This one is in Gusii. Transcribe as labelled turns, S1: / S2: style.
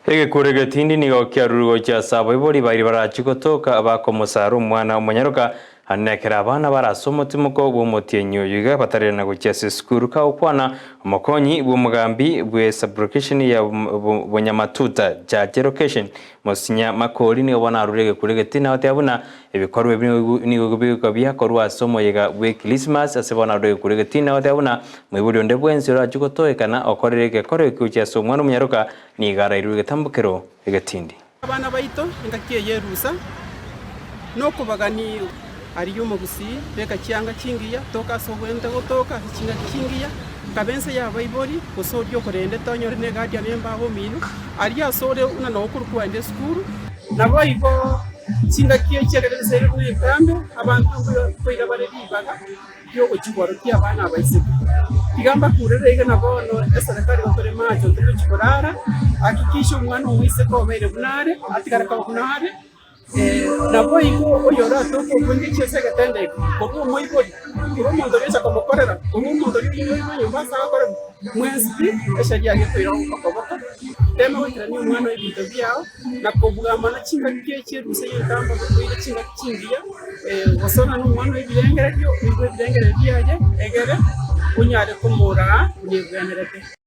S1: Egekuro egetindi nigo kiarurwe gochia ase abaibori baria barachie gotoka bakomosara omwana omonyaroka, naende ekero abana bare ase omotimoko bw'omotienyi oyo iga batarirana gochia ase esukuru. Kagokwana omokonyi bw'omogambi bwe sublocation ya Bonyamatuta Jaji Location, Mosinya Makori nigo bono arure egekuro egetindi na goteba buna ebikorwa ebi nigo bigoika biakorwa ase omoyega bw'Ekrismasi ase bono arure egekuro egetindi na goteba buna moibori onde bwensi orachie gotoekana okorere egekoro ekio gochia ase omwana omonyaroka Nigo arairwe egetambokero egetindi.
S2: Abana baito engaki eye erusa nokobagani aria omogusii, beka chianga chingiya, toka ase obwente gotoka ase chingaki chingiya, kaba ense y'abaibori, gose oria okorendete onyore ne eguardian embaba omino, aria asore buna noo okorwa kwaenda esukuru. Naboigo chingaki echi ekero ense ere buna entambe, abanto nkoira bare ribaga. ri'ogochigorokia abana abaiseke. Tiga mbakurere iga na bono eserekari gotore macho ntogochi korara, hakikisha omwana omoiseke obeire buna are, atigare koba buna are, naboigo oyoratoke obweng'echi ase egetende eke, korwa omoibori, korwa omonto oria ocha komokorera, korwa omonto oria oimoirwe nyomba ase agokorerwa, mwensi pi, esheria yaye ekoira okoboko. Tema goikerania omwana oo ebinto biao, na kobua mono chingaki chi'erusa y'entambe obokoire chingaki chingiya, gosona nomwana oo ebirengererio, oigwe ebirengererio biaye, egere onyare komoraa buna ebwenerete.